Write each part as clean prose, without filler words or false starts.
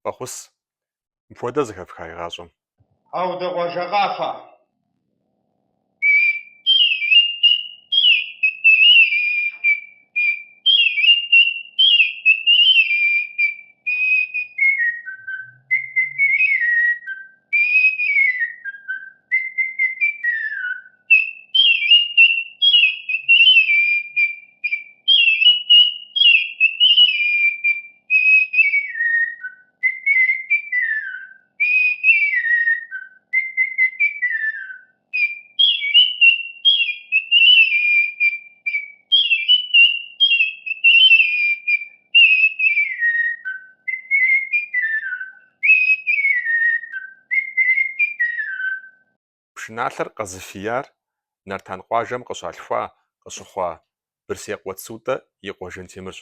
Фӏэхъус! Мыпхуэдэ зэхэфха игъащӏэм? Хьэуду къуажэ къафэ. Пшыналъэр къэзыфияр Нартан къуажэм къыщалъхуа, къыщыхъуа Бырсекъуэ Цутӏэ и къуэ Жантемырщ.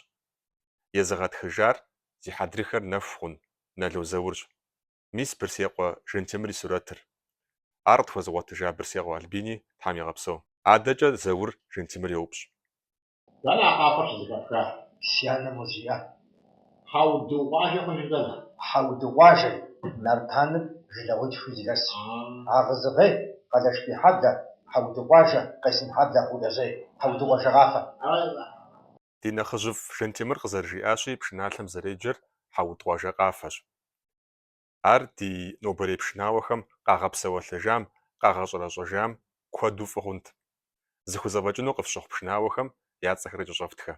Езыгъэтхыжар зи хьэдрыхэр нэху хъун Нало Заурщ. Мис Бырсекъуэ Жантемыр и сурэтыр. Ар къытхуэзыгъуэтыжа Бырсекъуэ Альбини Тхьэм игъэпсэу. Адэкӏэ Заур Жантемыр йоупщӏ. Дэнэ а къафэр щызэхэпха? Си анэм къызжиӏа. Хьэуду къуажэ хъун жытӏэнэ? Хьэуду къуажэ, Нартаныр жылагъуитхуу зэхэсщ. Агъызыгъей, Къалэшбийхьэблэ, Хьэуду къуажэ, Къесынхьэблэ, Гъудэжьей, Хьэуду къуажэ къафэ. Ди нэхъыжьыфӏ Жантемыр къызэрыжиӏащи, пшыналъэм зэреджэр Хьэуд къуажэ къафэщ. Ар ди нобэрей пшынауэхэм къагъэпсэуэлъэжам, къагъэщӏэрэщӏэжам куэду фӏы хъунт. Зыхузэфӏэкӏыну къыфщыхъу пшынауэхэм я цӏэхэр кӏэщӏэфтхэ.